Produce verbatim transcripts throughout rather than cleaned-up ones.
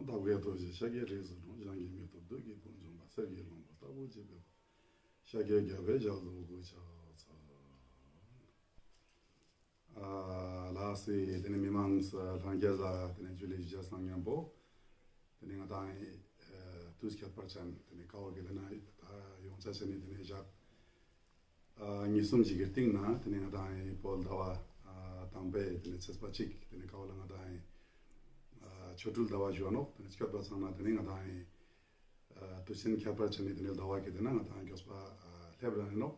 ལྷ་བཀའི་ཐུགས་རྗེ་ཤཱཀྱའི་རིགས་སུ་འཁྲུངས། གཞན་གྱིས་མི་ཐུབ་བདུད་ཀྱི་དཔུང་འཇོམས་པ། གསེར་གྱི་ལྷུན་པོ་ལྟ་བུར་བརྗིད་པའི་ཤཱཀྱའི་རྒྱལ་པོའི་ཞབས་སུ་གུས་ཕྱག་འཚལ། ཨ་ལགས་སེ། དེ་ནེ་མི་མང་ལྷན་རྒྱས་ལ་དེ་ནེ་ཇུ་ལེ་ཞུ་ཅེས་དང་ཉམ་པོ། དེ་ནེ་ང་དང་ཨེ་དུས་ཁྱད་པར་ཅན་དེ་ནེ་ཀ་བོ་གི་དེ་ན་ད་ཡོང་ཆ་ཆེ་ནི་དེ་ནེ་ཞག་ཨ་ཉིས་སུམ་ཞིག་གི་སྟིང་ནེ་དེ་ནེ་ང་དང་ཨེ་བོད་ཟླ་བ་ཨ་དང་པོའི་དེ་ནེ་ཚེས་པ་གཅིག་དེ་ནེ་ཀ་བོ་ལ་ང་དང་ཨེ་ཨ་ཆོ་འཕྲུལ་ཟླ་བ་ཞུ་བ་ནོག། དེ་ནེ་སྐྱོད་པ་སང་ན་དེ་ནེ་ང་དང་ཨེ་ཨ་དུས་ཆེན་ཁྱད་པར་ཅན་ནི་དེ་ནེ་ཟླ་བ་གི་དེ་ན་ང་དང་མགྱོགས་པ་ཨ་སླེབས་ར་ནོག།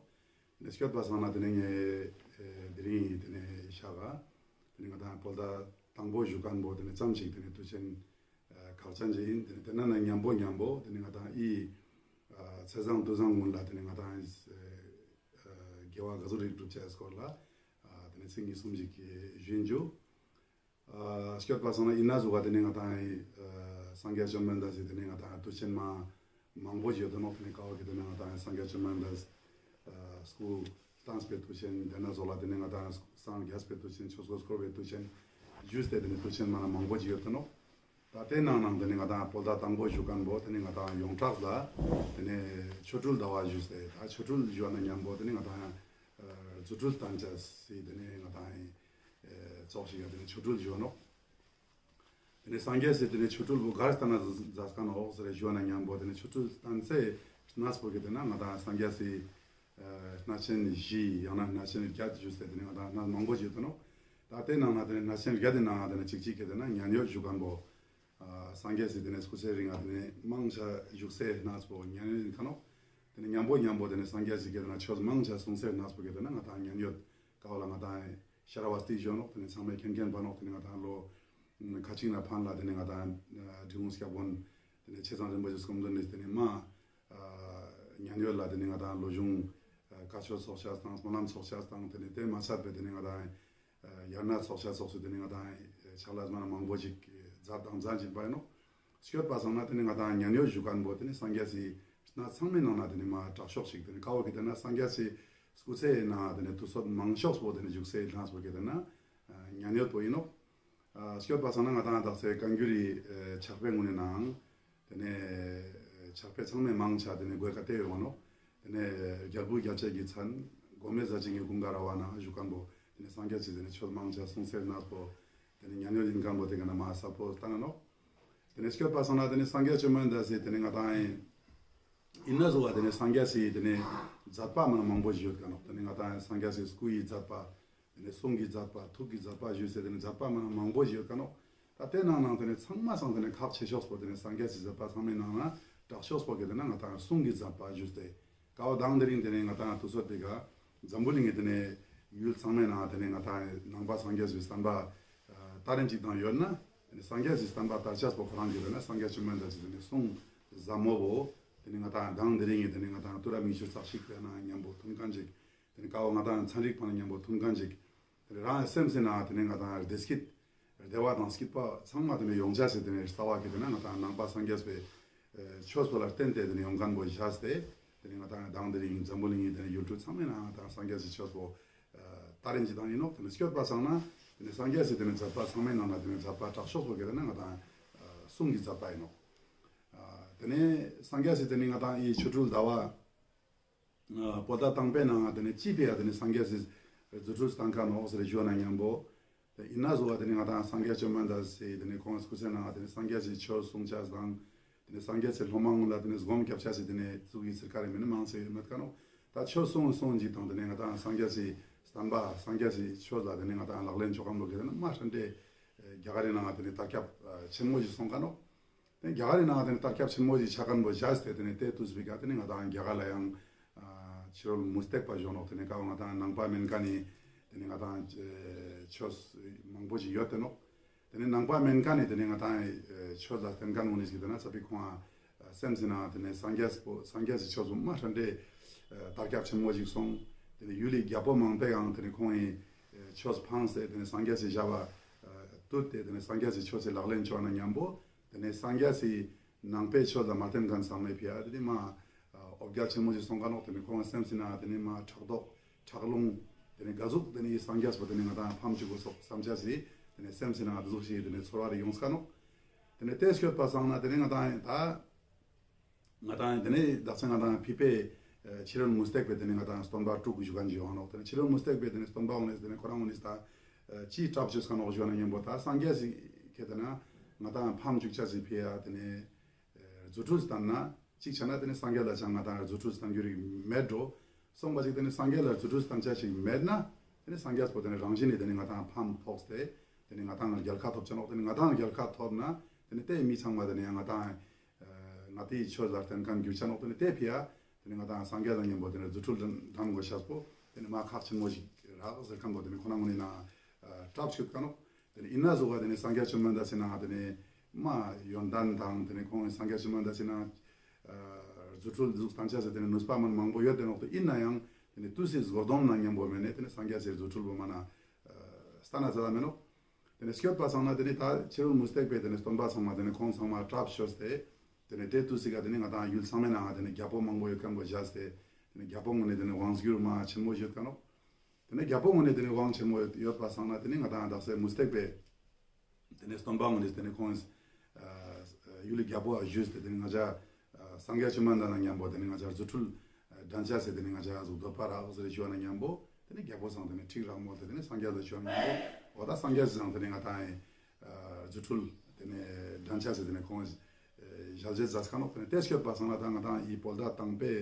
དེ་ནེ་སྐྱོད་པ་སང་ན་དེ་ནེ་ངས་ཨེ་དེ་རིང་དེ་ནེ་ཞག་ག་དེ་ནེ་ང་དང་བོད་ཟླ་དང་པོ་ཞུ་མཁན་པོ་དེ་ནེ་ཙམ་ཞིག་དེ་ནེ་དུས་ཆེན་ཨ་ཁག་ཅན་ཞིག་ཨིན། དེ་ནེ་དེ་ན་ན་ཉམ་པོ་ཉམ་པོ་དེ་ནེ་ང་དང་ཨི་ཨ་ཚེས་བཟང་དུས་བཟང་ཀུན་ལ་དེ་ནེ་ང་དང་ཨི་ཨ་དགེ་བ་ག་ཟུག་རིགས་སྒྲུབ་ཅེས་སྐོར་ལ་ཨ་དེ་ནེ་ཚིག་ཉིས་སུམ་ཞིག་གི་ཞུ་ཨིན་ཇུ། ཨ་སྐྱོད་པ་སང་ན་ཨིན་ན་ཟུག་ག་དེ་ནེ་ང་དང་ཨི་ཨ་སངས་རྒྱས་བཅོམ་ལྡན་འདས་སི་དེ་ནེ་ང་དང་དུས་ཆེན་མ་མང་པོ་ཞིག་ཡོད་དེ་ནོག། དེ་ནེ་ཀ་བོ་གི་དེ་ནེ་ང་དང་ཨི་སངས་རྒྱས་བཅོམ་ལྡན་འདས་ཨ་སྐུ་བལྟམས་པའི་དུས་ཆེན་དེ་ན་ཟུག་ལ་དེ་ནེ་ང་དང་ཨི་སངས་རྒྱས་པའི་དུས་ཆེན་ཆོས་འཁོར་བསྐོར་བའི་དུས་ཆེན་ཞུས་ཏེ་དེ་ནེ་དུས་ཆེན་མ་ན་མང་པོ་ཞིག་ཡོད་དེ་ནོག། ད་དེ་ནང་ནང་དེ་ནེ་ང་དང་བོད་ཟླ་དང་པོ་ཞུ་མཁན་པོ་དེ་ནེ་ང་དང་ཡོངས་གྲགས་ལ་དེ་ནེ་ཆོ་འཕྲུལ་ཟླ་བ་ཞུས་ཏེ་ད་ཆོ་འཕྲུལ་ཞུ་བ་ན་ཉམ་པོ་དེ་ནེ་ང་དང་ཨ་རྫུ་འཕྲུལ་བསྟན་ཅེས་སི་དེ་ནེ་ང་དང་ཨེ་ཙོགས་ཤིག་ག་དེ་ནེ་ཆོ་འཕྲུལ་ཞུ་བ་ནོག། དེ་ནེ་སངས་རྒྱས་སི་དེ་ནེ་ཆོ་འཕྲུལ་པོ་ག་རེ་བསྟན་ན་མཛད་མཁན་ནོག་ཟེར་ཞུ་བ་ན་ཉམ་པོ་དེ་ནེ་ཆོ་འཕྲུལ་བསྟན་ཚེ་གནས་པོ་གི་དེ་ན་ང་དང་སངས་རྒྱས་སི་ཨ་གནས་ཆེན་བཞི་ཡང་ན་གནས་ཆེན་བརྒྱད་ཞུས་ཏེ་དེ་ནེ་ང་དང་གནས་མང་པོ་ཞིག་ཡོད་དེ་ནོག། ད་དེ་ནང་ན་དེ་ནེ་གནས་ཆེན་བརྒྱད་དེ་ནང་ན་དེ་ནེ་གཅིག་གཅིག་གི་དེ་ན་མཉན་ཡོད་ཞུ་མཁན་པོ་ཨ་སངས་རྒྱས་སི་དེ་ནེ་སྐུ་ཚེ་རིང་ང་དེ་ནེ་མང་ཆེ་བཞུགས་སའི་གནས་པོ་མཉན་ཡོད་ཨིན་མཁན་ནོག། དེ་ནེ་ཉམ་པོ་ཉམ་པོ་དེ་ནེ་སངས་རྒྱས་སི་གི་དེ་ན་ཆོས་མང་ཆེ་གསུངས་སའི་གནས་པོ་གི་དེ་ན་ང་དང་མཉན་ཡོད་ཀ་བོ་ལ་ང་དང་ཤ་ར་བ་སྟི་ཞུ་ནོག། དེ་ནེ་ཚང་མས་མཁྱེན་མཁྱེན་པ་ནོག། དེ་ནེ་ང་དང་ལོ་ཁ་ཅིག་ནེ་ཕན་ལ་དེ་ནེ་ང་དང་འབྲི་གུང་སྐྱབས་མགོན་དེ་ནེ་ཆེ་ཚང་རིན་པོ་ཆེ་སྐུ་མདུན་ནེ་དེ་ནེ་མ་ཨ་མཉན་ཡོད་ལ་དེ་ནེ་ང་དང་ལོ་གཞུང་ཨ་བཀའ་ཆོས་ཚོགས་ཅེས་དང་སྨོན་ལམ་ཚོགས་ཅེས་དང་དེ་ནེ་དེ་མ་ཚད་པའི་དེ་ནེ་ང་དང་ཨ་དབྱར་གནས་ཚོགས་ཅེས་ཚོགས་སུ་དེ་ནེ་ང་དང་ཨ་ཕྱག་ལས་མ་ན་མང་པོ་ཞིག་མཛད་དང་མཛད་བཞིན་པ་ཨིན་ནོག། སྐྱོད་པ་སང་ན་དེ་ནེ་ང་དང་མཉན་ཡོད་ཞུ་མཁན་པོ་དེ་ནེ་སངས་རྒྱས་སི་གནས་ཚང་མའི་ནང་ན་དེ་ནེ་མ་དྲག་ཤོས་ཤིག་དེ་ནེ་ཀ་བོ་གི་དེ་ན་སངས་རྒྱས་སི་སྐུ་ཚེའི་ནང་དེ་ནེ་དུས་ཚོད་མང་ཤོས་པོ་དེ་ནེ་བཞུགས་སའི་གནས་པོ་གི་དེ་ན་ཨ་མཉན་ཡོད་པོ་ཨིན་ནོག། ཨ་སྐྱོད་པ་སང་ན་ང་དང་དག་ས་བཀའ་འགྱུར་རི་ཨ་ཕྱག་དཔེ་ངོ་ནེ་ནང་དེ་ནེ་ཕྱག་དཔེ་ཚང་མའི་མང་ཆེ་དེ་ནེ་གོའི་ཀ་དེ་ཡོང་ནོག། དེ་ནེ་རྒྱལ་བུ་རྒྱལ་བྱེད་ཀྱི་མཚན་གོ་མེ་ཟས་སྦྱིན་གྱི་ཀུན་དགའ་ར་བ་ན་བཞུགས་མཁན་པོ་དེ་ནེ་སངས་རྒྱས་སི་དེ་ནེ་ཆོས་མང་ཆེ་གསུངས་སའི་གནས་པོ་དེ་ནེ་མཉན་ཡོད་ཨིན་མཁན་པོ་དེ་ག་ན་མ་ས་པོ་བཏང་ནོག། དེ་ནེ་སྐྱོད་པ་སང་ན་དེ་ནེ་སངས་རྒྱས་བཅོམ་ལྡན་འདས་སི་དེ་ནེ་ང་དང་ཨིན་ན་ཟུག་ག་དེ་ནེ་སངས་རྒྱས་སི་དེ་ནེ་མཛད་པ་མ་ན་མང་པོ་ཞིག་ཡོད་མཁན་ནོག། དེ་ནེ་ང་དང་སངས་རྒྱས་སི་སྐུ་ཡི་མཛད་པ་དེ་ནེ་གསུང་གི་མཛད་པ་ཐུགས་ཀྱི་མཛད་པ་ཞུས་སེ་དེ་ནེ་མཛད་པ་མ་ན་མང་པོ་ཞིག་ཡོད་མཁན་ནོག། ད་དེ་ནང་ནང་དེ་ནེ་ཚང་མ་སང་དེ་ནེ་ཁག་ཆེ་ཤོས་པོ་དེ་ནེ་སངས་རྒྱས་སི་མཛད་པ་ཚང་མའི་ནང་ན་དྲག་ཤོས་པོ་གི་དེ་ན་ང་དང་གསུང་གི་མཛད་པ་ཞུས་ཏེ་ཀ་བོ་དང་དེ་རིང་དེ་ནེ་ང་དང་དུས་ཚོད་དེ་ག་འཛམ་བུ་གླིང་གི་དེ་ནེ་ཡུལ་ཚང་མའི་ནང་དེ་ནེ་ང་དང་ནང་པ་སངས་རྒྱས་སི་བསྟན་པ་ཨ་དར་རིན་ཅིག་དང་ཡོད་ན་དེ་ནེ་སངས་རྒྱས་སི་བསྟན་པ་དར་ཆེས་པོ་ཁོ་རང་གི་དེ་ན་སངས་རྒྱས་བཅོམ་ལྡན་འདས་སི་དེ་ནེ་གསུང་ཟབ་མོ་བོ་དེ་ནེ་ང་དང་དང་དེ་རིང་གི་དེ་ནེ་ང་དང་དུས་རབས་ཉི་ཤུ་རྩ་གཅིག་པའི་ནང་མཉམ་པོ་ཐོན་མཁན་ཅིག། དེ་ནེ་ཀ་བོ་ང་དང་ཚན་རིག་པ་ན་མཉམ་པོ་ཐོན་མཁན་ཅིག། དེ་ནེ་རང་སེམས་སི་ནང་དེ་ནེ་ང་དང་བདེ་སྐྱིད་བདེ་བ་དང་སྐྱིད་པ་ཚང་མ་དེ་ནེ་ཡོང་ཆ་སི་དེ་ནེ་རྩ་བ་གི་དེ་ན་ང་དང་ནང་པ་སངས་རྒྱས་པའི་ཨེ་ཆོས་པོ་ལ་བརྟེན་ཏེ་དེ་ནེ་ཡོང་མཁན་པོ་བཞག་སྟེ་དེ་ནེ་ང་དང་དང་དེ་རིང་འཛམ་བུ་གླིང་གི་དེ་ནེ་ཡུལ་གྲུ་ཚང་མའི་ནང་ང་དང་སངས་རྒྱས་སི་ཆོས་པོ་ཨེ་དར་རིན་ཅིག་དང་ཨིན་ནོག། དེ་ནེ་སྐྱོད་པ་སང་ན་དེ་ནེ་སངས་རྒྱས་སི་དེ་ནེ་མཛད་པ་ཚང་མའི་ནང་ན་དེ་ནེ་མཛད་པ་དྲག་ཤོས་པོ་གི་དེ་ན་ང་དང་ཨེ་གསུང་གི་མཛད་པ་ཨིན་ནོག། ཨ་དེ་ནེ་སངས་རྒྱས་སི་དེ་ནེ་ང་དང་ཨི་ཆོ་འཕྲུལ་ཟླ་བ་ཨ་བོད་ཟླ་དང་པོའི་ནང་ང་དེ་ནེ་ཅི་ཕི་ཡ་དེ་ནེ་སངས་རྒྱས་སི་རྫུ་འཕྲུལ་བསྟན་མཁན་ནོག་ཟེར་ཞུ་བ་ན་མཉམ་པོ། དེ་ཨིན་ན་ཟུག་ག་དེ་ནེ་ང་དང་སངས་རྒྱས་བཅོམ་ལྡན་འདས་སི་དེ་ནེ་ཁོང་སྐུ་ཚེ་ནང་ང་དེ་ནེ་སངས་རྒྱས་སི་ཆོས་གསུང་ཆ་དང་དེ་ནེ་སངས་རྒྱས་སི་སློབ་མ་ངོ་ལ་དེ་ནེ་སྒོམ་སྐྱབས་ཆ་སི་དེ་ནེ་ཙུག་གི་ཚིར་ཀ་རེ་མེད་ན་མང་ཆེ་ཡོད་མེད་མཁན་ནོག། ད་ཆོས་གསུང་གསུང་ཅིག་དང་དེ་ནེ་ང་དང་སངས་རྒྱས་སི་བསྟན་པ་སངས་རྒྱས་སི་ཆོས་ལ་དེ་ནེ་ང་དང་ལག་ལེན་ཆོ་མཁན་པོ་གི་དེ་ནེ་མ་ཧྲན་ཏེ་རྒྱ་གར་རི་ནང་ང་དེ་ནེ་དར་ཁྱབ་ཆེན་མོ་ཞིག་སོང་མཁན་ནོག། དེ་རྒྱ་གར་རི་ནང་དེ་ནེ་དར་ཁྱབ་ཆེན་མོ་ཞིག་ཆ་མཁན་པོ་བཞག་སྟེ་དེ་ནེ་དེ་དུས་པི་ཀ་དེ་ནེ་ང་དང་རྒྱ་གར་ལ་ཡང་ཨ་ཕྱི་རོལ་མུ་སྟེགས་པ་ཞུ་ནོག། དེ་ནེ་ཀ་བོ་ང་དང་ནང་པ་མན་མཁན་ནི་དེ་ནེ་ང་དང་ཨེ་ཆོས་མང་པོ་ཞིག་ཡོད་དེ་ནོག། དེ་ནེ་ནང་པ་མན་མཁན་ནི་དེ་ནེ་ང་དང་ཨེ་ཆོས་ལ་བརྟེན་མཁན་ངོ་ནི་ཞིག་དེ་ན་ཙ་པིག་ཁོང་ཨ་སེམས་སི་ནང་དེ་ནེ་སངས་རྒྱས་པོ་སངས་རྒྱས་སི་ཆོས་པོ་མ་ཧྲན་ཏེ་ཨེ་དར་ཁྱབ་ཆེན་མོ་ཞིག་སོང་། དེ་ནེ་ཡུལ་ལི་རྒྱལ་པོ་མང་པོའི་ཡང་དེ་ནེ་ཁོང་ཨེ་ཆོས་ཕངས་ཏེ་དེ་ནེ་སངས་རྒྱས་སི་ཞབས་པ་ཨེ་བཏུད་དེ་དེ་ནེ་སངས་རྒྱས་སི་ཆོས་སི་ལག་ལེན་ཆོ་ན་མཉམ་པོ། དེ་ནེ་སངས་རྒྱས་སི་ནང་པའི་ཆོས་ལ་མ་བརྟེན་མཁན་ཚང་མའི་ཕི་ཡ་དེ་ནེ་མ་ཨ་འོ་བརྒྱལ་ཆེན་མོ་ཞིག་སོང་མཁན་ནོག། དེ་ནེ་ཁོང་སེམས་སི་ནང་དེ་ནེ་མ་ཕྲག་དོག་ཕྲག་རླུང་དེ་ནེ་ག་ཟུག་དེ་ནེ་སངས་རྒྱས་པོ་དེ་ནེ་ང་དང་ཕམ་ཅིག་གོ་སོག་བསམ་ཆ་སི་དེ་ནེ་སེམས་སི་ནང་དེ་ཟུག་ཞིག་དེ་ནེ་ཚོར་བ་རེ་ཡོང་མཁན་ནོག། དེ་ནས་དེ་སྐྱོད་པ་སང་ན་དེ་ནས་ང་དང་ད་ང་དང་དེ་ནས་དག་ས་ང་དང་ཕི་པའི་ཕྱི་རོལ་མུ་སྟེགས་པའི་དེ་ནས་ང་དང་སྟོན་པ་དྲུག་གི་ཞུ་མཁན་ཞིག་ཡོང་ནོག། དེ་ནས་ཕྱི་རོལ་མུ་སྟེགས་པའི་དེ་ནས་སྟོན་པ་འོང་ནས་དེ་ནས་ཁོ་རང་འོང་ནས་ད་ཅི་གྲབས་ཅོས་ཁན་ནོག་ཞུ་ན་མཉམ་པོ་ད་སངས་རྒྱས་སི་ཁེ་དེ་ན་ང་དང་ཕམ་བཅུག་ཅེས་སི་ཕི་ཡ་དེ་ནས་རྫུ་འཕྲུལ་སྟན་ན་གཅིག་ཆ་ན་དེ་ནས་སངས་རྒྱས་ལ་ཅང་ང་དང་རྫུ་འཕྲུལ་སྟན་རྒྱུ་རིགས་མེད་འགྲོ། སོང་པ་ཅིག་དེ་ནས་སངས་རྒྱས་ལ་རྫུ་འཕྲུལ་སྟན་ཅེས་ཞིག་མེད་ན་དེ་ནས་སངས་རྒྱས་པོ་དེ་ནས་རང་བཞིན་ནས་དེ་ནས་ང་དང་ཕམ་ཐོགས་ཏེ་དེ་ནས་ང་དང་རྒྱལ་ཁ་ཐོབ་ཅེས་ནོག། དེ་ནས་ང་དང་རྒྱལ་ཁ་ཐོབ་ན་དེ་ནས་དེ་མི་ཚང་མ་དེ་ནས་ང་དང་ང་དེའི་ཆོས་ལ་བརྟེན་ཁན་གྱུར་ཅེས་ནོག། དེ་ནས་དེ་ཕི་ཡ་དེ་ནས་ང་དང་སངས་རྒྱས་དང་མཉམ་པོ་དེ་ནས་རྫུ་འཕྲུལ་འགྲན་དགོས་ཤེས་པོ་དེ་ནས་མ་ཁག་ཆེན་མོ་ཞིག་རག་ཟེར་ཁན་པོ་དེ་ནས་ཁོ་ན་ངོ་ནས་ན་གྲབས་ཅོས་ཁན་ནོག། དེ་ནས་ཨིན་ན་ཟུག་ག་དེ་ནས་སངས་རྒྱས་བཅོམ་ལྡན་འདས་སི་ནང་དེ་ནས་མ་ཡོན་ཏན་དང་དེ་ནས་ཁོང་སངས་རྒྱས་བཅོམ་ལྡན་འདས་སི་ནང་རྫུ་འཕྲུལ་ཟུག་སྟན་ཅེས་སི་དེ་ནས་ནུས་པ་མ་མང་པོ་ཡོད་དེ་ནོག། དེ་ཨིན་ན་ཡང་དེ་ནས་དུས་སི་སྒོ་སྡོམ་ནང་མཉམ་པོ་མེད་ནས་དེ་ནས་སངས་རྒྱས་སི་རྫུ་འཕྲུལ་པོ་མ་ན་སྟན་ན་ཟེར་ལ་མེད་ནོག། དེ་ནས་སྐྱོད་པ་སང་ན་དེ་ནས་ད་ཕྱི་རོལ་མུ་སྟེགས་པའི་དེ་ནས་སྟོན་པ་ཚང་མ་དེ་ནས་ཁོང་ཚང་མ་གྲབས་ཅོས་ཏེ་དེ་ནས་དེ་དུས་སི་ཀ་དེ་ནས་ང་དང་ཡུལ་ཚང་མའི་ནང་ང་དེ་ནས་རྒྱལ་པོ་མང་པོ་ཡོད་ཁན་པོ་བཞག་སྟེ་དེ་ནས་རྒྱལ་པོ་ངོ་ནས་དེ་ནས་དབང་བསྒྱུར་མ་ཆེན་མོ་ཡོད་ཁན་ནོག། དེ་ནས་རྒྱལ་པོ་ངོ་ནས་དེ་ནས་དབང་ཆེན་མོ་ཡོད་པ་སང་ན་དེ་ནས་ང་དང་དག་ས་མུ་སྟེགས་པའི་དེ་ནས་སྟོན་པ་ངོ་ནས་དེ་ནས་ཁོང་ཡུལ་ལི་རྒྱལ་པོ་ཞུས་ཏེ་དེ་ནས་ང་ཅ་སངས་རྒྱས་བཅོམ་ལྡན་འདས་དང་མཉམ་པོ་དེ་ནས་ང་ཅ་རྫུ་འཕྲུལ་འགྲན་ཅེས་སི་དེ་ནས་ང་ཅ་ཟུག་འདོད་པ་རག་ཟེར་ཞུ་ན་མཉམ་པོ་དེ་ནས་རྒྱལ་པོ་སང་དེ་ནས་ཁྲིག་རག་མོལ་ཏེ་དེ་ནས་སངས་རྒྱས་ལ་ཞུ་ན་མཉམ་པོ་འོ་ད་སངས་རྒྱས་སི་སང་དེ་ནས་ང་དང་རྫུ་འཕྲུལ་དེ་ནས་འགྲན་ཅེས་སི་དེ་ནས་ཁོང་ཞལ་བཞེས་མཛད་ཁན་ནོག། དེ་ནས་དེ་སྐྱོད་པ་སང་ན་ད་ང་དང་ཡི་བོད་ཟླ་དང་པོའི་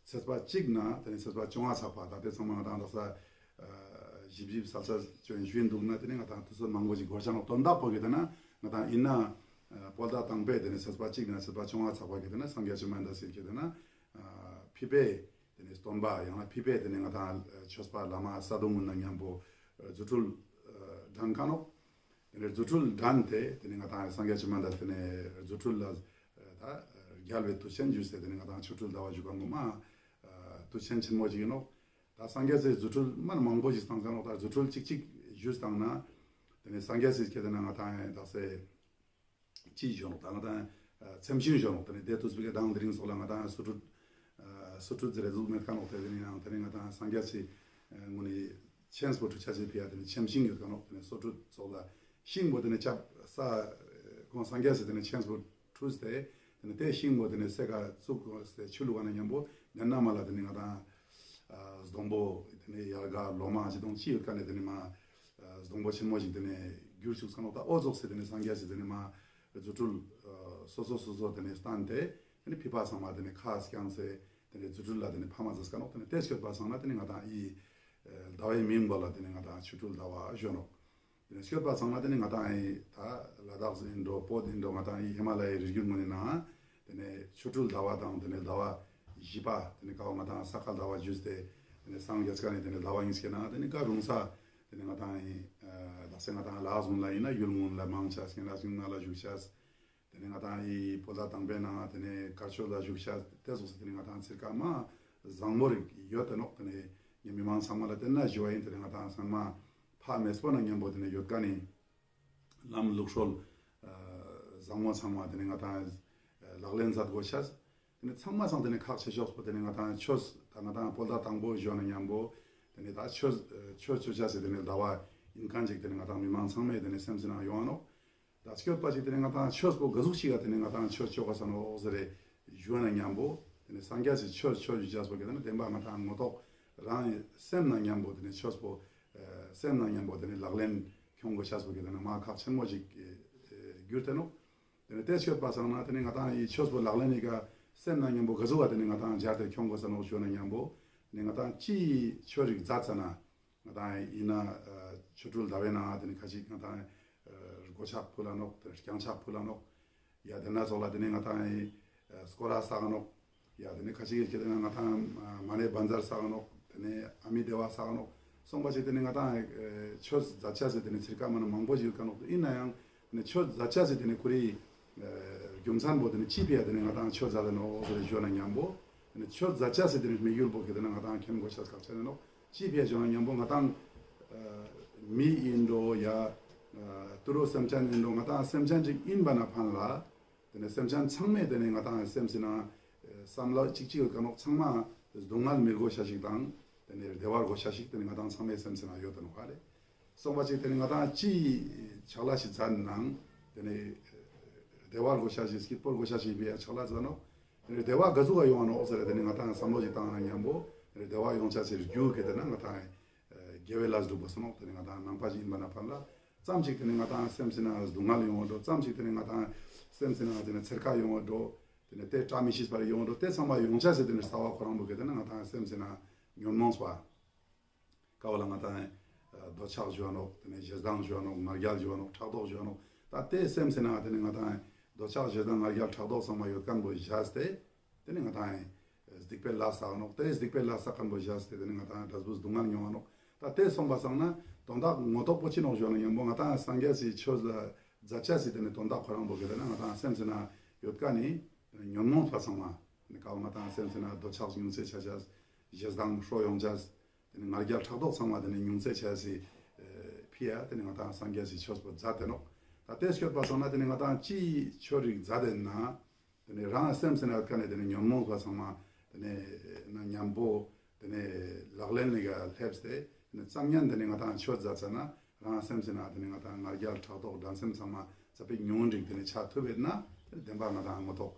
ཚེས་པ་གཅིག་ནས་དེ་ནས་ཚེས་པ་བཅོ་ལྔ་ཚག་པ་ད་དེ་ཚང་མ་ང་དང་དག་ས་ཞིབ་ཞིབ་གསལ་གསལ་ཅོ་ཡིན་ཞུ་ཡིན་འདུག་ན་དེ་ནས་ང་དང་དུས་ཚོད་མང་པོ་ཞིག་འགོར་ཆ་ནོག། དོན་དག་པོ་གི་དེ་ན་ང་དང་ཨིན་ན་བོད་ཟླ་དང་པོའི་དེ་ནས་ཚེས་པ་གཅིག་ནས་ཚེས་པ་བཅོ་ལྔ་ཚག་པ་གི་དེ་ན་སངས་རྒྱས་བཅོམ་ལྡན་འདས་སི་གི་དེ་ན་ཕི་པའི་དེ་ནས་སྟོན་པ་ཡང་ན་ཕི་པའི་དེ་ནས་ང་དང་ཆོས་པ་བླ་མ་ས་དུ་མུན་ན་མཉམ་པོ་རྫུ་འཕྲུལ་འགྲན་ཁན་ནོག། དེ་ནས་རྫུ་འཕྲུལ་འགྲན་ཏེ་དེ་ནས་ང་དང་སངས་རྒྱས་བཅོམ་ལྡན་འདས་དེ་ནས་རྫུ་འཕྲུལ་ལ་ད་རྒྱལ་བའི་དུས་ཆེན་ཞུས་ཏེ་དེ་ནས་ང་དང་ཆོ་འཕྲུལ་ཟླ་བ་ཞུ་ཁན་པོ་མ་དུས་ཆེན་ཆེན་མོ་ཞིག་ཡིན་ནོག། ད་སངས་རྒྱས་སི་རྫུ་འཕྲུལ་མ་མང་པོ་ཞིག་སྟན་ཁན་ནོག། ད་རྫུ་འཕྲུལ་གཅིག་གཅིག་ཞུས་བཏང་ན་དེ་ནས་སངས་རྒྱས་སི་ཁེ་དེ་ན་ང་དང་དག་ས་ཅི་ཞུ་ནོག། ད་ང་དང་ཚེམས་ཤིང་ཞུ་ནོག། དེ་ནས་དེ་དུས་པའི་གི་དང་དེ་རིང་སོགས་ལ་ང་དང་སོ་ཊུད་སོ་ཊུད་ཟེར་རེ་ཟུག་མེད་ཁན་ནོག། དེ་དེ་ནས་ཡང་དེ་ནས་ང་དང་སངས་རྒྱས་སི་ངོ་ནས་ཆེན་པོ་ཁྲུ་ཆ་ཅེས་ཕི་ཡ་དེ་ནས་ཚེམས་ཤིང་ཡོད་ཁན་ནོག། དེ་ནས་སོ་ཊུད་སོགས་ལ་ཤིང་པོ་དེ་ནས་ཆབ་ས་ཁོང་སངས་རྒྱས་སི་དེ་ནས་ཆེན་པོ་ཁྲུས་ཏེ་དེ་ནས་དེ་ཤིང་པོ་དེ་ནས་སེ་ཀ་བཙུགས་ཏེ་ཆུ་བླུགས་ན་མཉམ་པོ་དེ་ན་མ་ལ་དེ་ནས་ང་དང་སྡོང་པོ་དེ་ནས་ཡལ་ག་ལོ་མ་ཅི་དང་ཅི་ཡོད་ཁན་ནས་དེ་ནས་མ་སྡོང་པོ་ཆེན་མོ་ཞིག་དེ་ནས་གྱུར་ཅུག་ས་ནོག། ད་འོ་ཙོགས་སེ་དེ་ནས་སངས་རྒྱས་སི་དེ་ནས་མ་རྫུ་འཕྲུལ་སོ་སོ་སོ་སོ་དེ་ནས་སྟན་ཏེ་དེ་ནས་ཕི་པ་ཚང་མ་དེ་ནས་ཁ་བསྐྱངས་སེ་དེ་ནས་རྫུ་འཕྲུལ་ལ་དེ་ནས་ཕ་མ་ཟེར་ཁན་ནོག། དེ་ནས་དེ་སྐྱོད་པ་སང་ན་དེ་ནས་ང་དང་ཡི་ཟླ་བའི་མིང་པོ་ལ་དེ་ནས་ང་དང་ཆོ་འཕྲུལ་ཟླ་བ་ཞུ་ནོག། དེ་ནས་སྐྱོད་པ་སང་ན་དེ་ནས་ང་དང་ཡི་ད་ལ་དྭགས་ཨིན་འགྲོ་བོད་ཨིན་འགྲོ་ང་དང་ཡི་ཧི་མ་ལ་ཡའི་རི་རྒྱུད་ངོ་ནས་ན་དེ་ནས་ཆོ་འཕྲུལ་ཟླ་བ་དང་དེ་ནས་ཟླ་བ་བཞི་པ་དེ་ནས་ཀ་བོ་ང་དང་ས་ག་ཟླ་བ་ཞུས་ཏེ་དེ་ནས་སངས་རྒྱས་ཁན་ནི་དེ་ནས་ཟླ་བ་ཉིས་ཀ་ནང་དེ་ནས་ཀ་རུང་ས་དེ་ནས་ང་དང་ཡི་དག་ས་ང་དང་ལ་དྭགས་ངོ་ལ་ཨིན་ན་ཡུལ་ངོ་ལ་མང་ཆེ་ཤེས་ན་ཤིང་ན་ལ་བཞུགས་ཤེས། དེ་ནས་ང་དང་ཡི་བོད་ཟླ་དང་པོའི་ནང་དེ་ནས་དཀར་ཕྱོགས་ལ་བཞུགས་ཤེས་དེ་སོགས་སེ་དེ་ནས་ང་དང་ཚིར་ཀ་མ་བཟང་མོ་རིགས་ཡོད་དེ་ནོག། དེ་ནས་ངས་མི་མང་ཚང་མ་ལ་དེ་ན་ཞུ་བ་ཡིན། དེ་ནས་ང་དང་ཚང་མ་ཕ་མེས་པོ་ན་མཉམ་པོ་དེ་ནས་ཡོད་ཁན་ནི་ལམ་ལུགས་སྲོལ་བཟང་མོ་ཚང་མ་དེ་ནས་ང་དང་ལག་ལེན་མཛད་དགོས་ཤེས། དེ་ནས་ཚང་མ་སང་དེ་ནས་ཁག་ཆེ་ཤོས་པོ་དེ་ནས་ང་དང་ཆོས་ད་ང་དང་བོད་ཟླ་དང་པོ་ཞུ་ན་མཉམ་པོ་དེ་ནས་ད་ཆོས་ཆོས་ཆོས་ཆ་སེ་དེ་ནས་ཟླ་བ་ཡིན་ཁན་ཅིག་དེ་ནས་ང་དང་མི་མང་ཚང་མའི་དེ་ནས་སེམས་སི་ནང་ཡོང་ང་ནོག། ད་སྐྱོད་པ་ཅིག་དེ་ནས་ང་དང་ཆོས་པོ་ག་ཟུག་ཅིག་ག་དེ་ནས་ང་དང་ཆོས་ཆོ་ག་ས་ནོག་ཟེར་རེ་ཞུ་ན་མཉམ་པོ་དེ་ནས་སངས་རྒྱས་སི་ཆོས་ཆོས་ཞུ་ཅེས་པོ་གི་དེ་ནས་བདེན་པ་ང་དང་ངོ་ཐོག་རང་སེམས་ན་མཉམ་པོ་དེ་ནས་ཆོས་པོ་སེམས་ན་མཉམ་པོ་དེ་ནས་ལག་ལེན་ཁྱོང་དགོས་ཤེས་པོ་གི་དེ་ནས་མ་ཁག་ཆེན་མོ་ཞིག་གྱུར་ཏེ་ནོག། དེ་ནས་དེ་སྐྱོད་པ་སང་ན་དེ་ནས་ང་དང་ཡི་ཆོས་པོ་ལག་ལེན་ནི་ཀ་སེམས་ན་མཉམ་པོ་ག་ཟུག་ག་དེ་ནས་ང་དང་སྦྱར་ཏེ་ཁྱོང་དགོས་ས་ནོག་ཞུ་ན་མཉམ་པོ་དེ་ནས་ང་དང་ཅི་ཆོས་རིག་མཛད་ས་ན། ང་དང་ཡིན་ན་ཆོ་འཕྲུལ་ཟླ་བའི་ནང་དེ་ནས་ཁ་ཅིག་ང་དང་སྒོ་ཕྱག་ཕུལ་ལ་ནོག། དེ་ནས་རྐྱང་ཕྱག་ཕུལ་ལ་ནོག། ཡ་དེ་ན་ཙོགས་ལ་དེ་ནས་ང་དང་སྐོར་ར་བསགས་ནོག། ཡ་དེ་ནས་ཁ་ཅིག་གི་ཁྱེད་དེ་ན་ང་དང་མ་ཎི་བཛྲ་བསགས་ནོག། དེ་ནས་ཨ་མི་དེ་ཝ་བསགས་ནོག། སོང་པ་ཅིག་དེ་ནས་ང་དང་ཆོས་མཛད་ཅེས་སི་དེ་ནས་ཚིར་ཀ་མ་ན་མང་པོ་ཞིག་ཡོད་ཁན་ནོག། ཡིན་ན་ཡང་ཆོས་མཛད་ཅེས་སི་དེ་ནས་ཁོ་རའི་རྒྱུ་མཚན་པོ་དེ་ནས་ཅི་ཕི་ཡ་དེ་ནས་ང་དང་ཆོས་མཛད་དེ་ནོག་ཟེར་ཞུ་ན་མཉམ་པོ་དེ་ནས་ཆོས་མཛད་ཅེས་སི་དེ་ནས་དམིགས་ཡུལ་པོ་གི་དེ་ནས་ང་དང་མཁྱེན་དགོས་ཤེས་ཁག་ཆེ་ནོག། ཅི་ཕི་ཡ་ཞུ་ན་མཉམ་པོ་ང་དང་མི་ཡིན་འགྲོ་ཡ་དུད་འགྲོ་སེམས་ཅན་ཡིན་འགྲོ་ང་དང་སེམས་ཅན་ཅིག་ཡིན་པ་ན་ཕན་ལ། དེ་ནས་སེམས་ཅན་ཚང་མས་དེ་ནས་ང་དང་སེམས་སི་ནང་བསམ་བློ་གཅིག་གཅིག་ཡོད་ཁན་ནོག། ཚང་མ་སྡུག་བསྔལ་མི་དགོས་ཤེས་ཤིག་དང་དེ་ནས་བདེ་བ་དགོས་ཤེས་ཤིག་དེ་ནས་ང་དང་ཚང་མའི་སེམས་སི་ནང་ཡོད་དེ་ནོག་ཧ་ལེ། སོང་པ་ཅིག་དེ་ནས་ང་དང་ཅི་ཆག་ལ་ཞིག་མཛད་ནང་དེ་ནས་ བདེ་བ་དགོས་ཤེས་ཤིག་སྐྱིད་པོ་དགོས་ཤེས་ཤིག་ཕི་ཡ་ཕྱག་ལས་མཛད་ནོག། དེ་ནེ་བདེ་བ་ག་ཟུག་ག་ཡོང་ང་ནོག་ཟེར་ཏེ་ནེ་ང་ཏང་བསམ་བློ་ཞིག་བཏང་ན་མཉམ་པོ་དེ་ནེ་བདེ་བ་ཡོང་ཅེས་སི་རྒྱུ་གལ་ཏེ་ན་ང་ཏང་དགེ་བའི་ལས་སྒྲུབ་པ་སོང་ནོག། དེ་ནེ་ང་ཏང་ནང་པ་ཞིག་ཡིན་པ་ན་ཕན་ལ་ཙམ་ཞིག་དེ་ནེ་ང་ཏང་སེམས་སི་ནང་སྡུག་བསྔལ་ཡོང་བ་འགྲོ། ཙམ་ཞིག་དེ་ནེ་ང་ཏང་སེམས་སི་ནང་དེ་ནེ་འཚེར་ཁ་ཡོང་བ་འགྲོ། དེ་ནེ་དེ་བཀྲ་མི་ཤིས་པ་རེ་ཡོང་བ་འགྲོ། དེ་ཚང་མ་ཡོང་ཅེས་སི་དེ་ནེ་རྩ་བ་ཁོ་རང་པོ་གལ་ཏེ་ན་ང་ཏང་སེམས་སི་ནང་ཉོན་མོངས་པ། ཀ་བོ་ལ་ང་ཏང་འདོད་ཆགས་ཞུ་བ་ནོག། དེ་ནེ་ཞེ་སྡང་ཞུ་བ་ནོག། ང་རྒྱལ་ཞུ་བ་ནོག། ཕྲག་དོག་ཞུ་བ་ནོག། ད་དེ་སེམས་སི་ནང་དེ་ནེ་ང་ཏང་འདོད་ཆགས་ཞེ་སྡང་ང་རྒྱལ་ཕྲག་དོག་ཚང་མ་ཡོད་མཁན་པོ་བཞག་སྟེ། དེ་ནེ་ང་ཏང་སྡིག་པའི་ལས་བསགས་ནོག། དེ་སྡིག་པའི་ལས་བསགས་མཁན་པོ་བཞག་སྟེ་དེ་ནེ་ང་ཏང་འབྲས་བུ་སྡུག་བསྔལ་མྱོང་བ་ནོག། ད་དེ་སོང་པ་སང་ན་དོན་དག་ངོ་ཐོག་པོ་ཅི་ནོག་ཞུ་ན་མཉམ་པོ་ང་ཏང་སངས་རྒྱས་སི་ཆོས་ལ་མཛད་ཅེས་སི་དེ་ནེ་དོན་དག་ཁོ་རང་པོ་གལ་ཏེ་ན་ང་ཏང་སེམས་སི་ནང་ཡོད་མཁན་ནི་ཉོན་མོངས་པ་ཚང་མ། དེ་ནེ་ཀ་བོ་ང་ཏང་སེམས་སི་ནང་འདོད་ཆགས་ཉུང་ཤས་ཆ་ཅེས། ཞེ་སྡང་ཧྲོ་ཡོང་ཅེས། དེ་ནེ་ང་རྒྱལ་ཕྲག་དོག་ཚང་མ་དེ་ནེ་ཉུང་ཤས་ཆ་ཅེས་སི་ཕི་ཡ་དེ་ནེ་ང་ཏང་སངས་རྒྱས་སི་ཆོས་པོ་མཛད་དེ་ནོག། ད་དེ་སྐྱོད་པ་སང་ན་དེ་ནེ་ང་ཏང་ཅི་ཆོས་རིག་མཛད་དེ་ན། དེ་ནེ་རང་སེམས་སི་ནང་ཡོད་མཁན་ནི་དེ་ནེ་ཉོན་མོངས་པ་ཚང་མ་དེ་ནེ་ན་མཉམ་པོ་དེ་ནེ་ལག་ལེན་ལ་སླེབས་ཏེ། དེ་ནེ་ཙམ་ཉན་དེ་ནེ་ང་ཏང་ཆོས་མཛད་ཙ་ན་རང་སེམས་སི་ནང་དེ་ནེ་ང་ཏང་ང་རྒྱལ་ཕྲག་དོག་འགྲན་སེམས་ཚང་མ་ཙ་པིག་ཉུང་འདྲིག་དེ་ནེ་ཆ་ཐུབ་པ་ན་དེ་ནེ་བདེན་པ་ང་ཏང་ངོ་ཐོག་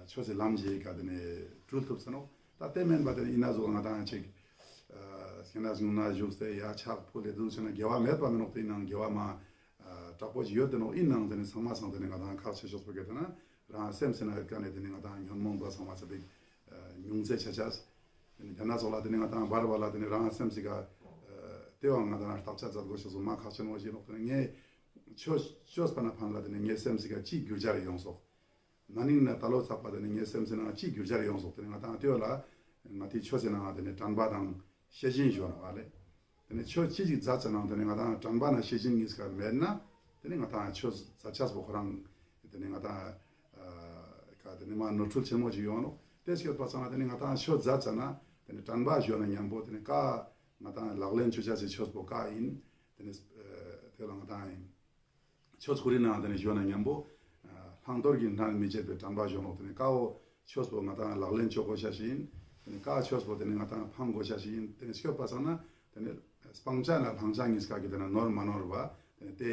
ཆོས་སི་ལམ་ཞིག་ག་དེ་ནེ་འགྲུལ་ཐུབ་ས་ནོག། ད་དེ་མེན་པ་དེ་ནེ་ཡིན་ན་ཟུག་ང་ཏང་ཅིག་སྐྱེ་གནས་ཉུང་ན་བཞུགས་ཏེ་ཡ་ཕྱག་ཕུལ་ཏེ་འདུག་ཅེ་ན་དགེ་བ་མེད་པ་མི་ནོག། དེ་ནང་དགེ་བ་མ་དྲག་པོ་ཞིག་ཡོད་དེ་ནོག། ཡིན་ནའང་དེ་ནེ་ཚང་མ་སང་དེ་ནེ་ང་ཏང་ཁག་ཆེ་ཤོས་པོ་གལ་ཏེ་ན་རང་སེམས་སི་ནང་ཡོད་མཁན་ནི་དེ་ནེ་ང་ཏང་ཉོན་མོངས་པ་ཚང་མ་ཙ་པིག་ཉུང་ཤས་ཆ་ཅེས། དེ་ནེ་དེ་ན་ཙོགས་ལ་དེ་ནེ་ང་ཏང་བར་བར་ལ་དེ་ནེ་རང་སེམས་སི་ཀ་དེ་བོ་ང་ཏང་བརྟག་དཔྱད་མཛད་དགོས་ཤེས་པོ་མ་ཁག་ཆེན་མོ་ཞིག་ནོག། དེ་ནེ་ངས་ཆོས་ཆོས་པ་ན་ཕན་ལ་དེ་ནེ་ངའི་སེམས་སི་ཀ་ཅི་འགྱུར་བ་རེ་ཡོང་སོག། ན་ནིང་ནེ་ད་ལོ་ཚག་པ་དེ་ནེ་ངའི་སེམས་སི་ནང་ཅི་འགྱུར་བ་རེ་ཡོང་སོག། དེ་ནེ་ང་ཏང་དེ་བོ་ལ་ང་ཏི་ཆོས་སི་ནང་དེ་ནེ་དྲན་པ་དང་ཤེས་བཞིན་ཞུ་ནོག་ཨ་ལེ། དེ་ནེ་ཆོས་ཅི་ཞིག་མཛད་ཙ་ན་དེ་ནེ་ང་ཏང་དྲན་པ་ན་ཤེས་བཞིན་གཉིས་ཀ་མེད་ན་དེ་ནེ་ང་ཏང་ཆོས་མཛད་ཅེས་པོ་ཁོ་རང་དེ་ནེ་ང་ཏང་ཀ་དེ་ནེ་མ་ནོར་འཁྲུལ་ཆེན་མོ་ཞིག་ཡོང་ནོག། དེ་སྐྱོད་པ་སང་ན་དེ་ནེ་ང་ཏང་ཆོས་མཛད་ཙ་ན་དེ་ནེ་དྲན་པ་ཞུ་ན་མཉམ་པོ་དེ་ནེ་ཀ་ང་ཏང་ལག་ལེན་ཅོ་ཅེས་སི་ཆོས་པོ་ཀ་ཡིན། དེ་ནེ་དེ་ལ་ང་ཏང་ཡིན། ཆོས་ཁོ་རའི་ནང་དེ་ནེ་ཞུ་ན་མཉམ་པོ་བླང་དོར་གྱི་འགྲན་མི་བྱེད་པའི་དྲན་པ་ཞུ་ནོག། དེ་ནེ་ཀ་བོ་ཆོས་པོ་ང་ཏང་ལག་ལེན་ཅོ་དགོས་ཤེས་ཤིག་ཡིན། དེ་ནེ་ཀ་ཆོས་པོ་དེ་ནེ་ང་ཏང་ཕང་དགོས་ཤེས་ཤིག་ཡིན། དེ་ནེ་སྐྱོད་པ་སང་ན་དེ་ནེ་སྤང་བྱ་ན་བླང་བྱ་གཉིས་ཀ་གི་དེ་ནེ་ནོར་མ་ནོར་བ་དེ་ནེ་དེ་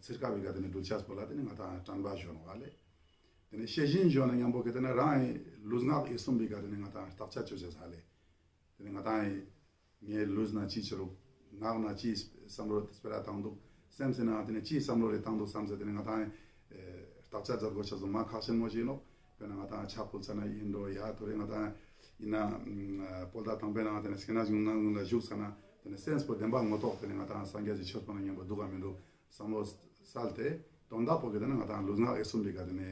ཚིར་ཀ་བི་ཀ་དེ་ནེ་འགྲུལ་ཅེས་པོ་ལ་དེ་ནེ་ང་ཏང་དྲན་པ་ཞུ་ནོག་ཨ་ལེ། དེ་ནེ་ཤེས་བཞིན་ཞུ་ན་མཉམ་པོ་གལ་ཏེ་ན་རང་ལུས་ངག་ཡིད་གསུམ་པི་ཀ་དེ་ནེ་ང་ཏང་བརྟག་དཔྱད་ཅོ་ཅེས་ཨ་ལེ། དེ་ནེ་ང་ཏང་ངའི་ལུས་ན་ཅི་ཅོ་རུག། ངག་ན་ཅི་བསམ་བློ་སྤེ་ར་བཏང་འདུག། སེམས་སི་ནང་དེ་ནེ་ཅི་བསམ་བློ་རེ་བཏང་འདུག་བསམ་ཟེར་དེ་ནེ་ང་ཏང་བརྟག་དཔྱད་མཛད་དགོས་ཤེས་པོ་མ་ཁག་ཆེན་མོ་ཞིག་ཡིན་ནོག། དཔེར་ན་ང་ཏང་ཕྱག་ཕུལ་ཙ་ན་ཡིན་འགྲོ། ཡ་ཐོ་རེ་ང་ཏང་ཡིན་ན་བོད་ཟླ་དང་པོའི་ནང་དེ་ནེ་སྐྱེ་གནས་ཉུང་ན་ཉུང་ལ་བཞུགས་ཙ་ན་དེ་ནེ་སེམས་པོ་བདེན་པ་ངོ་ཐོག་དེ་ནེ་ང་ཏང་སངས་རྒྱས་སི་ཆོས་པོ་ན་མཉམ་པོ་འདུག་ག་མི་འདུག་བསམ་བློ་སལ་ཏེ་དོན་དག་པོ་གལ་ཏེ་ན་ང་ཏང་ལུས་ངག་ཡིད་གསུམ་པི་ཀ་དེ་ནེ་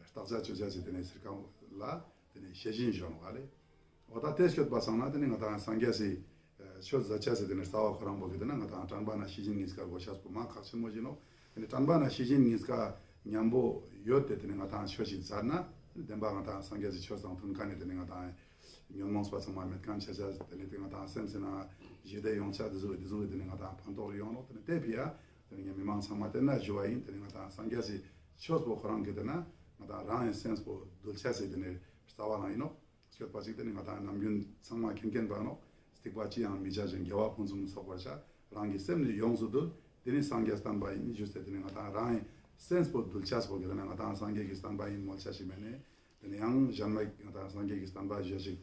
བརྟག་དཔྱད་ཅོ་ཅེས་སི་དེ་ནེ་ཚིར་ཀ་ལ་དེ་ནེ་ཤེས་བཞིན་ཞུ་ནོག་ཨ་ལེ། འོ་ད་དེ་སྐྱོད་པ་སང་ན་དེ་ནེ་ང་ཏང་སངས་རྒྱས་སི་ཆོས་མཛད་ཅེས་སི་དེ་ནེ་རྩ་བ་ཁོ་རང་པོ་གལ་ཏེ་ན་ང་ཏང་དྲན་པ་ན་ཤེས་བཞིན་གཉིས་ཀ་དགོས་ཤེས་པོ་མ་ཁག་ཆེན་མོ་ཞིག་ཡིན་ནོག། དེ་ནེ་དྲན་པ་ན་ཤེས་བཞིན་གཉིས་ཀ་མཉམ་པོ་ཡོད་དེ་དེ་ནེ་ང་ཏང་ཆོས་ཤིག་མཛད་ན་བདེན་པ་ང་ཏང་སངས་རྒྱས་སི་ཆོས་དང་མཐུན་མཁན་ནི་དེ་ནེ་ང་ཏང་ཉོན་མོངས་པ་ཚང་མ་མེད་མཁན་ཆ་ཅེས། དེ་ནེ་དེ་ང་ཏང་སེམས་སི་ནང་ཞི་བདེ་ཡོང་ཅེས་དེ་ཟུག་དེ་ཟུག་དེ་ནེ་ང་ཏང་ཕན་ཐོགས་ཡོང་ནོག། དེ་ནེ་དེ་ཕི་ཡ་དེ་ནེ་ངས་མི་མང་ཚང་མ་དེ་ན་ཞུ་བ་ཡིན། དེ་ནེ་ང་ཏང་སངས་རྒྱས་སི་ཆོས་པོ་ཁོ་རང་གལ་ཏེ་ན་ང་ཏང་རང་གི་སེམས་པོ་འདུལ་ཅེས་སི་དེ་ནེ་རྩ་བ་རང་ཡིན་ནོག། སྐྱོད་པ་ཅིག་དེ་ནེ་ང་ཏང་ནམ་རྒྱུན་ཚང་མ་མཁྱེན་མཁྱེན་པ་ནོག། སྡིག་པ་ཅི་ཡང་མི་བྱ་ཞིང་། དགེ་བ་ཕུན་སུམ་ཚོགས་པར་བྱ། རང་གི་སེམས་ནི་ཡོངས་སུ་འདུལ། དེ་ནི་སངས་རྒྱས་བསྟན་པ་ཡིན། ཞུས་ཏེ་དེ་ནེ་ང་ཏང་རང་གི་སེམས་པོ་འདུལ་ཅེས་པོ་གལ་ཏེ་ན་ང་ཏང་སངས་རྒྱས་ཀྱི་བསྟན་པ་ཡིན་མོལ་ཅེས་ཤིག་མེད་ནེ། དེ་ནེ་ཡང་གཞན་མ་ང་ཏང་སངས་རྒྱས་ཀྱི་བསྟན་པ་ཞུ་ཞིག་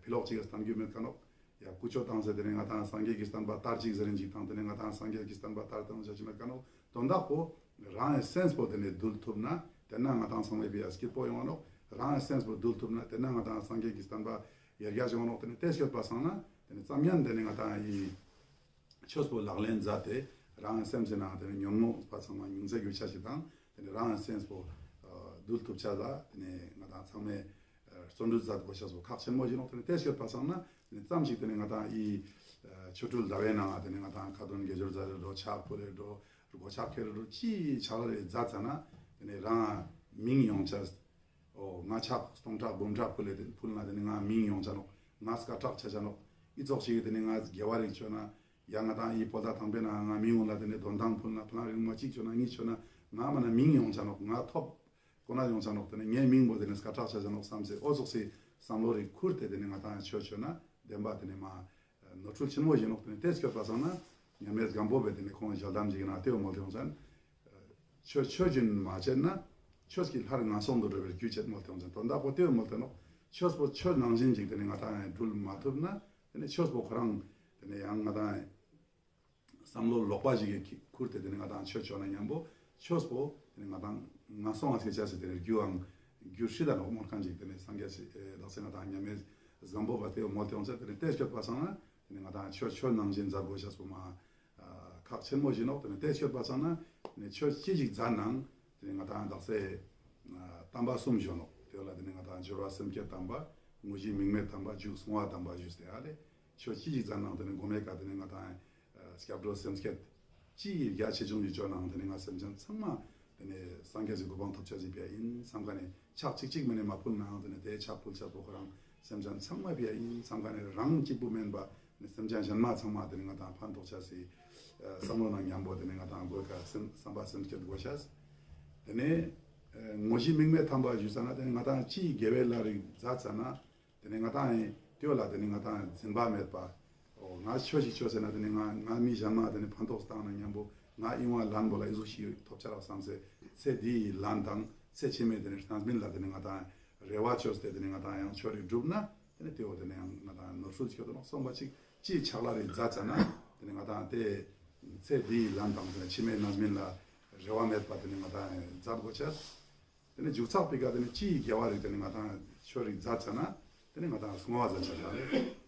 ཕི་ལོག་ཅིག་ག་བསྟན་རྒྱུ་མེད་ཀ་ནོག། ཡ་ཀུ་ཅོ་བཏང་ཟེར་དེ་ནེ་ང་ཏང་སངས་རྒྱས་ཀྱི་བསྟན་པ་དར་ཅིག་ཟེར་རིན་ཅིག་དང་དེ་ནེ་ང་ཏང་སངས་རྒྱས་ཀྱི་བསྟན་པ་དར་བཏང་ཅེས་ཤིག་མེད་ཀ་ནོག། དོན་དག་པོ་རང་གི་སེམས་པོ་དེ་ནེ་འདུལ་ཐུབ་ན་དེ་ན་ང་ཏང་ཚང་མའི་ཕི་ཡ་སྐྱིད་པོ་ཡོང་ནོག། རང་གི་སེམས་པོ་འདུལ་ཐུབ་ན་དེ་ན་ང་ཏང་སངས་རྒྱས་ཀྱི་བསྟན་པ་ཡར་རྒྱས་ཡོང་ནོག། དེ་ནེ་དེ་སྐྱོད་པ་སང་ན་དེ་ནེ་ཙམ་ཡན་དེ་ནེ་ང་ཏང་ཡི་ཆོས་པོ་ལག་ལེན་མཛད་དེ་རང་གི་སེམས་སི་ནང་དེ་ནེ་ཉོན་མོངས་པ་ཚང་མ་ཉུང་ཤས་འགྱུར་ཅེས་ཤིག་དང་དེ་ནེ་རང་གི་སེམས་པོ་འདུལ་ཐུབ་ཅེས་ལ་དེ་ནེ་ང་ཏང་ཚང་མས་བརྩོན་འགྲུས་མཛད་དགོས་ཤེས་པོ་ཁག་ཆེན་མོ་ཞིག་ནོག། དེ་ནེ་དེ་སྐྱོད་པ་སང་ན་དེ་ནེ་ཙམ་ཞིག་དེ་ནེ་ང་ཏང་ཡི་ཆོ་འཕྲུལ་ཟླ་བའི་ནང་དེ་ནེ་ང་ཏང་ཁ་འདོན་དགེ་སྦྱོར་མཛད་རེ་འགྲོ། ཕྱག་ཕུལ་རེ་འགྲོ། སྒོ་ཕྱག་འཁྱེར་རེ་འགྲོ། ཅི་ཕྱག་ལས་རེ་མཛད་ཙ་ན་དེ་ནེ་རང་མིང་ཡོང་ཅེས། འོ་ང་ཕྱག་སྟོང་ཕྲག་འབུམ་ཕྲག་ཕུལ་ལེ་ཕུལ་ན་དེ་ནེ་ང་མིང་ཡོང་ཅེས་ནོག། ང་སྐད་གྲགས་ཆ་ཅེས་ནོག། ཨི་ཙོགས་ཤིག་དེ་ནེ་ང་དགེ་བ་རིག་ཆོ་ན་ཡ་ང་ཏང་ཨི་བོད་ཟླ་དང་པོའི་ནང་ང་མིང་འོང་ལ་དེ་ནེ་དོན་ཐང་ཕུལ་ན་ཕ་ལང་རིང་མ་གཅིག་ཆོ་ན་གཉིས་ཆོ་ན་ང་མ་ན་མིང་ཡོང་ཅེས་ནོག། ང་ཐོབ་གོ་ན་ཡོང་ཅེས་ནོག། དེ་ནེ་ངའི་མིང་པོ་དེ་ནེ་སྐད་གྲགས་ཆ་ཅེས་ནོག་བསམ་སེ་འོ་ཙོགས་སི་བསམ་བློ་རིག་ཁུར་ཏེ་དེ་ནེ་ང་ཏང་ཆོས་ཆོ་ན་བདེན་པ་དེ་ནེ་མ་ནོར་འཁྲུལ་ཆེན་མོ་ཞིག་ནོག། དེ་ནེ་དེ་སྐྱོད་པ་སང་ན་མཉམ་མེད་སྒམ་པོ་བས་དེ་ནེ་ཁོང་ཞལ་གདམས་ཞིག་ན་དེ་བོ་མོལ་ཏེ་ཡོང་ཅན། ཆོས་ཆོས་བཞིན་མ་བྱས་ན་ ཆོས་ཀྱི་ལྷར་ངན་སོང་དུ་འགྲོ་བའི་རྒྱུ་བྱེད་མོལ་ཏེ་ཡོང་ཅེས་དོན་དག་པོ་ཏེ་བོ་མོལ་ཏེ་ནོག། ཆོས་པོ་ཆོས་ནང་བཞིན་ཅིག་ཏེ་ནེ་ང་དང་འགྲུལ་མ་ཐུབ་ན་ཏེ་ནེ་ཆོས་པོ་ཁོ་རང་ཏེ་ནེ་ཡང་ང་དང་བསམ་བློ་ལོག་པ་ཞིག་གི་ཁུར་ཏེ་ཏེ་ནེ་ང་དང་ཆོས་ཅོ་ན་ཉམ་པོ་ཆོས་པོ་ཏེ་ནེ་ང་དང་ངན་སོང་ང་སྐྱེ་ཅེས་སི་ཏེ་ནེ་རྒྱུའང་རྒྱུ་ཧྲིལ་ལ་ནོག་མོལ་ཁན་ཅིག་ཏེ་ནེ་སངས་རྒྱས་སི་ཨེ་དག་ས་ང་དང་མཉམ་མེད་བཟང་པོ་བ་ཏེ་བོ་མོལ་ཏེ་ཡོང་ཅེས་ཏེ་ནེ་ཏེ་སྐྱོད་པ་སང་ན་ཏེ་ནེ་ང་དང་ཆོས་ཆོས་ནང་བཞིན་མཛད་དགོས་ཤེས་པོ་མ་ཁག་ཆེན་མོ་ཞིག་ནོག། ཏེ་ནེ་ཏེ་སྐྱོད་པ་སང་ན་ཏེ་ནེ་ཆོས་ཅི་ཞིག་མཛད་ནའང་ཏེ་ནེ་ང་དང་དག་ས་དམ་པ་གསུམ་ཞིག་ནོག། ཏེ་བོ་ལ་ཏེ་ནེ་ང་དང་སྦྱོར་བ་སེམས་བསྐྱེད་དམ་པ། དངོས་གཞི་དམིགས་མེད་དམ་པ། མཇུག་བསྔོ་བ་དམ་པ་ཞུས་ཏེ་ཨ་ལེ། ཆོས་ཅི་ཞིག་མཛད་ནའང་ཏེ་ནེ་གོ་མའི་ཀ་ཏེ་ནེ་ང་དང་སྐྱབས་འགྲོ་སེམས་བསྐྱེད་ཅི་རྒྱ་ཆེ་ཆུང་ཞིག་ཅོ་ནའང་ཏེ་ནེ་ང་སེམས་ཅན་ཚང་མ་ཏེ་ནེ་སངས་རྒྱས་སི་གོ་འཕང་ཐོབ་ཅེས་སི་ཕི་ཡ་ཨིན་སམ་ཁན་ནི་ཕྱག་ཅིག་ཅིག་མ་ནེ་མ་ཕུལ་ནའང་ཏེ་ནེ་ཏེ་ཕྱག་ཕུལ་ཅེས་པོ་ཁོ་རང་སེམས་ཅན་ཚང་མའི་ཕི་ཡ་ཨིན་སམ་ཁན་ནི་རང་གཅིག་པུ་མན་པ་ཏེ་ནེ་སེམས་ཅན་གཞན་མ་ཚང་མ་ཏེ་ནེ་ང་དང་ཕན་ཐོགས་ཅེས་སི་བསམ་བློ་ནང་ཉམ་པོ་ཏེ་ནེ་ང་དང་གོ་མའི་ཀ་སེམས་བསམ་པ་སེམས་བསྐྱེད་དགོས་ཤེས། ཏེ་ནེ་དངོས་གཞི་དམིགས་མེད་དམ་པ་ཞུས་ཙ་ན་ཏེ་ནེ་ང་དང་ཅི་དགེ་བའི་ལས་རིགས་མཛད་ཙ་ན། ཏེ་ནེ་ང་དང་ཨེ་ཏེ་བོ་ལ་ཏེ་ནེ་ང་དང་འཛིན་པ་མེད་པ། འོ་ང་ཆོས་ཤིག་ཅོས་ཟེར་ན་ཏེ་ནེ་ང་ང་མི་གཞན་མ་ཏེ་ནེ་ཕན་ཐོགས་བཏང་ན་ཉམ་པོ་ང་ཨིན་བ་ལན་པོ་ལ་ཨི་ཟུག་ཤིག་ཐོབ་ཅ་རག་སམ་སེ་ཚེ་འདིའི་ལན་དང་ཚེ་ཕྱི་མའི་ཏེ་ནེ་རྣམ་སྨིན་ལ་ཏེ་ནེ་ང་དང་རེ་བ་ཅོས་ཏེ་ཏེ་ནེ་ང་དང་ཡང་ཆོས་རིགས་སྒྲུབ་ན་ཏེ་ནེ་ཏེ་བོ་ཏེ་ནེ་ཡང་ང་དང་ནོར་འཁྲུལ་ཅིག་ཡོད་དོ་ནོག་སོང་པ་ཅིག་ཅི་ཕྱག་ལས་རིགས་མཛད་ཙ་ན་ཏེ་ནེ་ང་དང་ཏེ་ཚེ་འདིའི་ལན་དང་ཏེ་ནེ་ཕྱི་མའི་རྣམ་སྨིན་ལ་རེ་བ་མེད་པ་ཏེ་ནེ་ང་དང་མཛད་དགོས་ཅེས། ཏེ་ནེ་མཇུག་ཚགས་པའི་ཀ་ཏེ་ནེ་ཅི་དགེ་བ་རིགས་ཏེ་ནེ་ང་དང་ཆོས་རིགས་མཛད་ཙ་ན་ཏེ་ནེ་ང་དང་བསྔོ་བ་མཛད་ཅེས་ལ་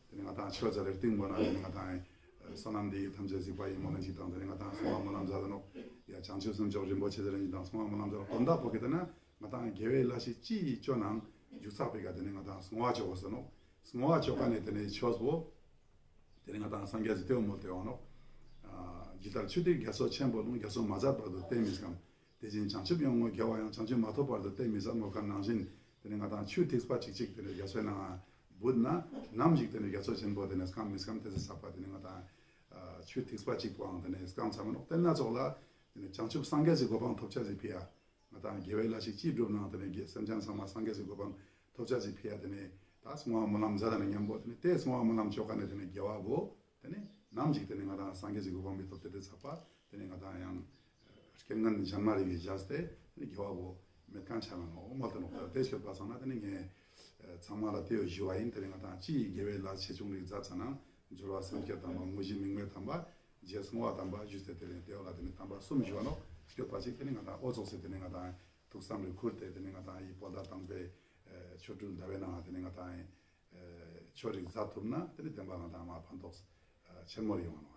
ཏེ་ནེ་ང་དང་ཆོས་མཛད་དེ་སྟིང་པོ་ན་ཏེ་ནེ་ང་དང་བསོད་ནམས་འདི་ཡིས་ཐམས་ཅད་གཟིགས་པ་ཡི་མོ་ལན་ཅིག་དང་ཏེ་ནེ་ང་དང་བསྔོ་བ་སྨོན་ལམ་མཛད་དེ་ནོག། ཡ་བྱང་ཆུབ་སེམས་མཆོག་རིན་པོ་ཆེ་ཟེར་ལན་ཅིག་དང་བསྔོ་བ་སྨོན་ལམ་མཛད་དོན་དག་པོ་གི་ཏེ་ན་ང་དང་དགེ་བའི་ལས་ཤིག་ཅི་ཅོ་ནའང་མཇུག་ཚགས་པའི་ཀ་ཏེ་ནེ་ང་དང་བསྔོ་བ་ཅོ་དགོས་ཟེར་ནོག། བསྔོ་བ་ཅོ་ཀ་ནེ་ཏེ་ནེ་ཆོས་པོ་ཏེ་ནེ་ང་དང་སངས་རྒྱས་སི་ཏེ་བོ་མོལ་ཏེ་ཡོང་ནོག། ཇི་ལྟར་ཆུ་ཐིགས་རྒྱ་མཚོ་ཆེན་པོ་ལྷུང་། རྒྱ་མཚོ་མ་ཟད་བར་དུ་གཏན་མི་སྐམ། དེ་བཞིན་བྱང་ཆུབ་ཡོངས་བསྔོས་དགེ་བ་ཡང་། བྱང་ཆུབ་མ་ཐོབ་བར་དུ་གཏན་མི་ཟད། མོལ་ཁན་ནང་བཞིན་ཏེ་ནེ་ང་དང་ཆུ་ཐིགས་པ་ཅིག་ཅིག་ཏེ་ནེ་རྒྱ་མཚོའི་ནང་བུད་ན་ནམ་ཞིག་ཏེ་ནེ་རྒྱ་མཚོ་ཆེན་པོ་ཏེ་ནེ་སྐམ་མི་སྐམ་ཏེ་ཚེ་ཚགས་པ་ཏེ་ནེ་ང་དང་ཆུ་ཐིགས་པ་ཅིག་པོའང་ཏེ་ནེ་སྐམ་ཚར་མི་ནོག། ཏེ་ན་ཙོགས་ལ་ཏེ་ནེ་བྱང་ཆུབ་སངས་རྒྱས་སི་གོ་འཕང་ཐོབ་ཅེས་སི་ཕི་ཡ་ང་དང་དགེ་བའི་ལས་ཤིག་ཅི་སྒྲུབ་ནའང་ཏེ་ནེ་དགེ་སེམས་ཅན་ཚང་མ་སངས་རྒྱས་སི་གོ་འཕང་ཐོབ་ཅེས་སི་ཕི་ཡ་ཏེ་ནེ་ད་བསྔོ་བ་སྨོན་ལམ་མཛད་ན་ཉམ་པོ་ཏེ་ནེ་ཏེ་བསྔོ་བ་སྨོན་ལམ་ཅོ་ཀ་ནེ་ཏེ་ནེ་དགེ་བ་བོ་ཏེ་ནེ་ནམ་ཞིག་ཏེ་ནེ་ང་དང་སངས་རྒྱས་སི་གོ་འཕང་མི་ཐོབ་ཏེ་ཏེ་ཚགས་པ་ཏེ་ནེ་ང་དང་ཡང་རྐྱེན་ངན་གཞན་མ་རིགས་ཀྱི་བཞག་སྟེ་ཏེ་ནེ་དགེ་བ་བོ་མེད་ཁན་ཆ་མ་ནོག་མོལ་ཏེ་ནོག། ཏེ་ཤོད་པ་སང་ན་ཏེ་ནེ་ངས་ཚང་མ་ལ་ཏེ་བོ་ཞུ་བ་ཨིན། ཏེ་ནེ་ང་དང་ཅི་དགེ་བའི་ལས་ཆེ་ཆུང་རིགས་མཛད་ཙ་ན་སྦྱོར་བ་སེམས་བསྐྱེད་དམ་པ། དངོས་གཞི་དམིགས་མེད་དམ་པ། རྗེས་བསྔོ་བ་དམ་པ་ཞུས་ཏེ་ཏེ་ནེ་ཏེ་བོ་ལ་ཏེ་ནེ་དམ་པ་གསུམ་ཞུ་བ་ནོག། ཤོད་པ་ཅིག་ཏེ་ནེ་ང་དང་འོ་ཙོགས་སེ་ཏེ་ནེ་ང་དང་ཐུགས་བསམ་རེ་ཁུར་ཏེ་ཏེ་ནེ་ང་དང་ཡི་བོད་ཟླ་དང་པོའི་ཆོ་འཕྲུལ་ཟླ་བའི་ནང་ཏེ་ནེ་ང་དང་ཆོས་རིགས་མཛད་ཐུབ་ན་ཏེ་ནེ་བདེན་པ་ང་དང་མ་ཕན་ཐོགས་ཆེན་མོ་ཡོང་ང་ནོག།